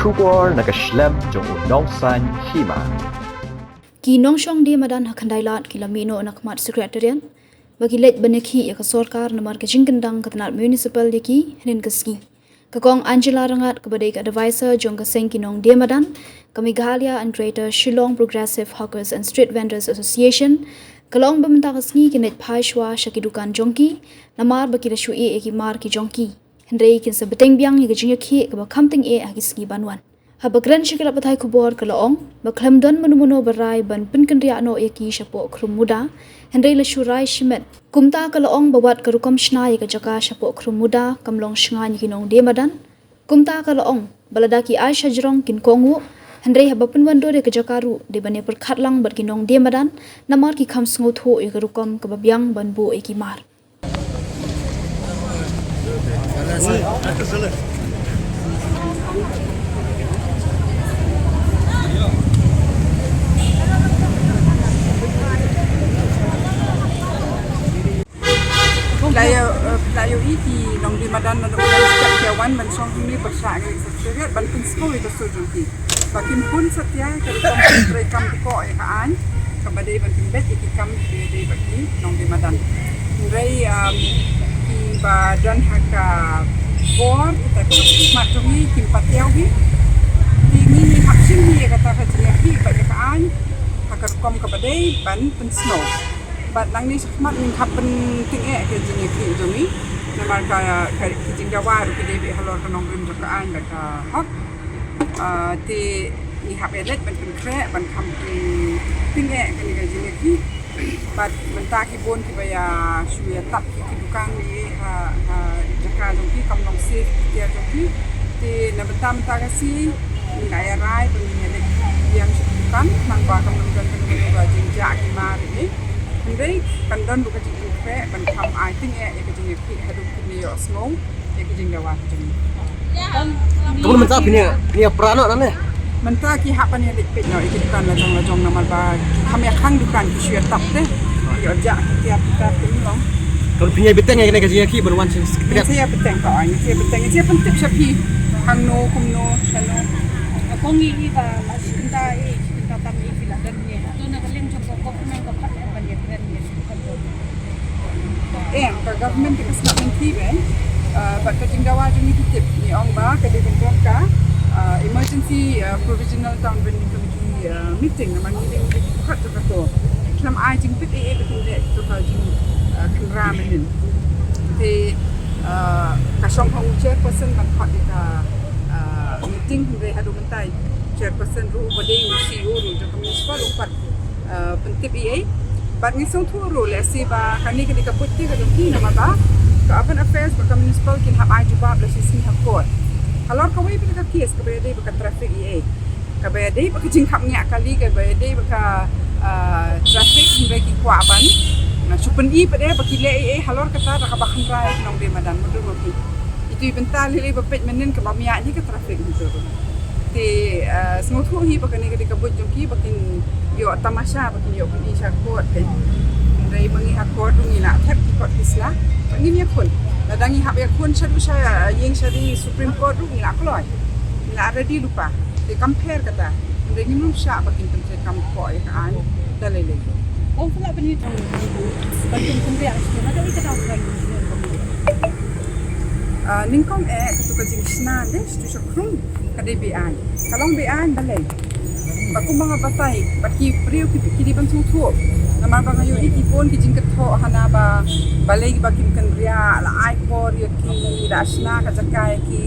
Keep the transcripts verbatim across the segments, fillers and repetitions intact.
Khubor na ka shlem jong u Nongsaiñ Hima. Ki nongshong die madan ha Khyndai Lad ki la mih noh na khmat Secretariat ba ki leit ban ïakhih ïa ka sorkar namar ka jingkyndang ka tnat municipal ïa ki hynnin ka sngi. Ka Kong Angela Rangat, kaba dei ka advisor jong ka seng ki nong die madan ka Meghalaya and Greater Shillong Progressive Hawkers and Street Vendors Association, ka la ong ba mynta ka sngi kin leit phai shuwa sha ki dukan jong ki namar ba ki la shu ïeh ïa ki mar ki jong ki. Hynrei kin sa bteng biang ïa ka jingïakhih kaba kham tyngeh ha ki sngi ban wan. Haba kren sha ki lad pathai khubor ka la ong ba khlem don mano mano ba rai ban pynkynriah noh ïa ki shapoh Khrum Muda, hynrei la shu rai shimet. Kumta ka la ong ba wat ka rukom shna ïa ka jaka shapoh Khrum Muda kam long shngain ïa ki nong die madan. Kumta ka la ong ba lada ki ai shajrong kin kohnguh, hynrei haba pynwandur ïa ka jaka ruh dei ban ïa pyrkhat lang bad ki nong die madan namar ki kham sngewthuh ïa ka rukom kaba biang ban buh ïa ki mar. Phi la ïoh, eh, phi la ïohi ki nong die madan naduh mynstep ki wan ban shong hangne pyrshah ïa ka Secretariat ban pynsngew ïa ka sur jong ki. Ba kim pun satia ïa ka rukom treikam pukor ïa ka aiñ kaba dei ban pynbeit ïa ki kam kiba dei bad ki nong die madan. Hynrei, um, kiba don ha ka bor, kita ki khmat jong ngi kim pat ïohi. Te ngi ngi hap shim hi ïa kata ka jingïakhih bad ïa ka aiñ ha ka rukom kaba dei ban pynsngew. Bad nangne shakhmat ngin hap pyntyngeh ka jingïakhih jong ngi namar ka, ka, ka jingdawa ruh ka dei beit halor ka nongrim jong ka aiñ bad ka hok. Ah, te ngi hap ïaleit ban pynkhreh ban kham pyntyngeh kane ka jingïakhih. Bad mynta ki bun kiba ïa shu ïa tap ki, ki dukan ïa ha, ha jaka jong ki kam long safe ki tiar jong ki. Te na bynta mynta ka sngi ngi la ïa rai ba ngin ïa leit biang sha ki dukan, nangba kam long don kano kano ka jingjah ki mar ïa. Hynrei kan don ruh ka jingpynkhreh ban kham ai tyngeh ïa ka jingïakhih haduh kin ïohsngew ïa ka jingdawa ka jong ngi. Ka bun mynta phi ïa, phi ïa pra noh nangne. Mynta ki hap ban ïa leit peit noh ïa ki dukan la jong la jong namar ba kham ïa khang dukan ki shu ïa tap te. Ïoh jah ki tiar ki tiar ki long. Ka bun phi ïa bteng ïa kane ka jingïakhih ban wan sha Secretariat. Ngi sa ïa bteng ka ong, ngi sa ïa bteng, ngi sa ïa pyntip sha phi. Hangno kumno shano. Ka kong i i ba la shi kynta i, shi kynta tam i phi la don ne. To na ka liang jong ka government ka pat ban ïa kren ne. Em, ka government ka sngap lynti bha, eh, bad ka jingdawa jong ngi ki tip, ngi ong ba ka dei ban don ka, eh, emergency, eh, provisional town vending committee, eh, meeting, namar ngi dei ngi dei ki khot jong kato. Khlem ai jingbit ei ei ba kin leh kato ka jing, eh, khynra mynnin. Te, eh, ka shong ha u chairperson ban khot ïa ka, eh, meeting, hynrei haduh mynta chairperson ruh uba dei u C E O ruh jong ka municipal um pat, eh, pyntip ei ei. Bad ngi sngewthuh ruh lehse ba kane ka dei ka buit te ka jong ki namar ba ka urban affairs bad ka municipal kin hap ai jubab la shisngi ha court. Halor kawei pat ka case kaba ïadei bad ka traffic ei ei. Kaba ïadei bad ka jingkhapngiah kali, kaba ïadei bad ka, eh, traffic, hynrei ki kwah ban, na, shu pyni pat de ba ki leh ei ei halor kata da kaba khynra ïa ki nongdie madan, mutdur ma phi. Itu i bynta lei lei ba peit mynnin kaba mih ïa ka traffic hangto. Te, eh, sngewthuh hi ba kane ka dei ka buit jong ki ba kin ïoh tamasha ba kin ïoh pyni sha court te. Hynrei ma ngi ha court ruh ngi la thep ki kot ki sla. Ba ngin ïakhun. Lada ngi hap ïakhun shaduh sha, eh, ïing sha ri Supreme Court ruh ngi la kloi. Ngi la ready lypa. Te kam pher kata. Hynrei ngim shah ba kin pyntreikam pukor ïa ka aiñ da lei lei. Kong phi lah ban ïathuh ban kin pynbiang sha ngi, ma ka dei kata ka Ah, nyngkong eh, kato ka jingshna de, shatu sha khrum, ka dei be-aiñ. Ka long be-aiñ balei? Ba kumba nga batai, ba ki briew ki, ki dei ban sngewthuh. Namar ba nga ïohi ki bun ki jingkynthoh hana ba, balei ba kim kynriah, la ai por ïa ki, la shna ka jaka ïa ki.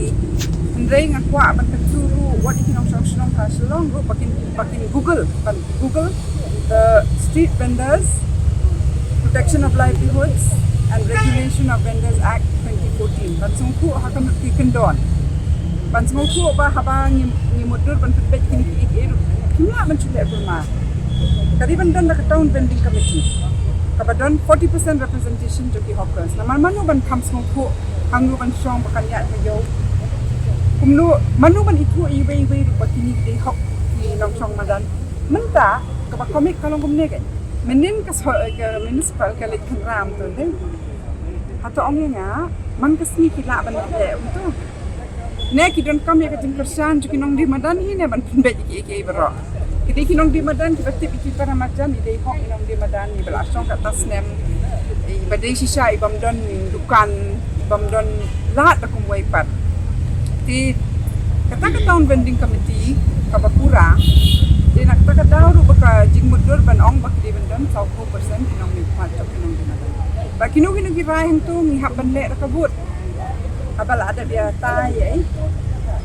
Hynrei nga kwah ban kyntu ruh, wat ïa ki nongshong shnong ha Shillong ruh, ba kin, ba kin Google, ban Google the Street Vendors Protection of Livelihoods and Regulation of Vendors Act twenty fourteen. Ban sngewthuh ha ka mut ki kyndon. Ban sngewthuh ba haba ngi, ngi mutdur ban pynpeit kine ki, ki, kim lah ban shu leh kulmar. Ka dei ban don da ka town vending committee. Kaba don forty percent representation jong ki hawkers. Namar mano ban kham sngewthuh, hangno ban shong ba kan ïaid ba ïew. Kumno, mano ban ithuh iwei iwei ruh ba kine ki dei hok ki nongshong madan. Mynta kaba komik ka long kumne ka. Mynnin ka so-, ka municipal ka leit khynra mynta te. Hato ong ïa nga, man ka sngi ki lah ban leh kumto. Ne ki donkam ïa ka jingkyrshan jong ki nongdie madan hi ne ban pynbeit ïa kiei kiei baroh. Ki dei ki nongdie madan kiba tip ïa ki para marjan, i dei hok i nongdie madan iba la shong katto snem, iba dei shisha i bym don dukan, i bym don lad da kumwei pat. Te kata ka town vending committee kaba pura, te na kata ka daw ruh ba ka jingmutdur ban ong ba ki dei ban don sawphew percent ki nongmihkhmat jong ki nongdie madan. Ba kino kino ki rai hangto ngi hap ban leh da ka vote. Haba la dep ïatai ïa i,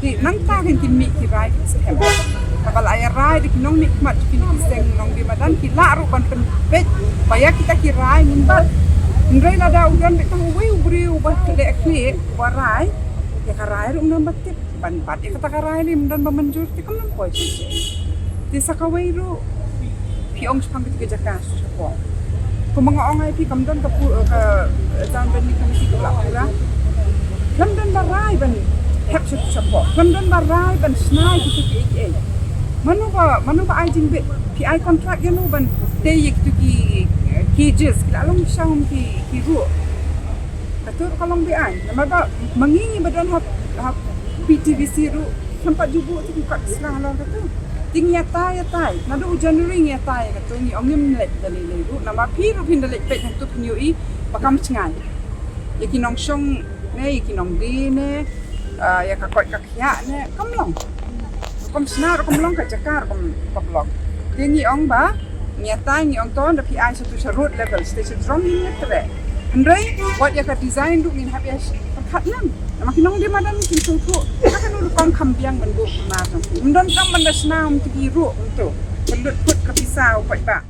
te nangta kan kin mih ki rai ki seng. Haba la ïarai da ki nongmihkhmat jong kine ki seng nongdie madan, ki lah ruh ban pynbeit ba ïa kita ki rai ngin bat. Hynrei lada u don beit tang uwei u briew uba leh khlieh uba rai, ïa ka rai ruh ym don ba tip ban bat ïa kata ka rai lei, ym don ba mynjur, te kam don poi shisha. Te sa kawei ruh phi ong shaphang kata ka jaka sha shapoh. Kumba nga ong ïa phi, kam don ka pu-, ka town vending committee ka la pura. Khlem don ba rai ban hap sha shapoh, khlem don ba rai ban shna ïa kito kiei kiei. Mano ba, mano ba ai jingbit? Phi ai contract ïa no ban tei ïa kito ki, eh, cages? Ki la long sha um ki, ki ruh. Kato ruh ka long beaiñ. Namar ba ma ngi ngi ba don ha, ha P T V C ruh, khlem pat ju buh te ki kot sla halor kato. Te ngi ïatai ïatai. Naduh u January ngi ïatai ïa kato, ngi ong ngim leit da lei lei ruh. Namar phi ruh phin da leit peit hangto phin ïohi ba kam shngaiñ. Ïa ki nongshong ne, ïa ki nongdie ne, ah, ïa ka koit ka khiah ne, kam long. Rukom shna rukom long, ka jaka rukom, rukom long. Te ngi ong ba ngi ïatai, ngi ong to, da phi ai sha tu sha road level, station jrong ngi treh. Hynrei wat ïa ka design ruh ngin hap ïa pyrkhat lang. Namar ki nongdie madan kin sngewthuh, ha kano rukom kham biang ban buh kumno jong ki. Ym don kam ban da shna um tiki ruh um tu. Ka lut kut ka pisa u paidbah.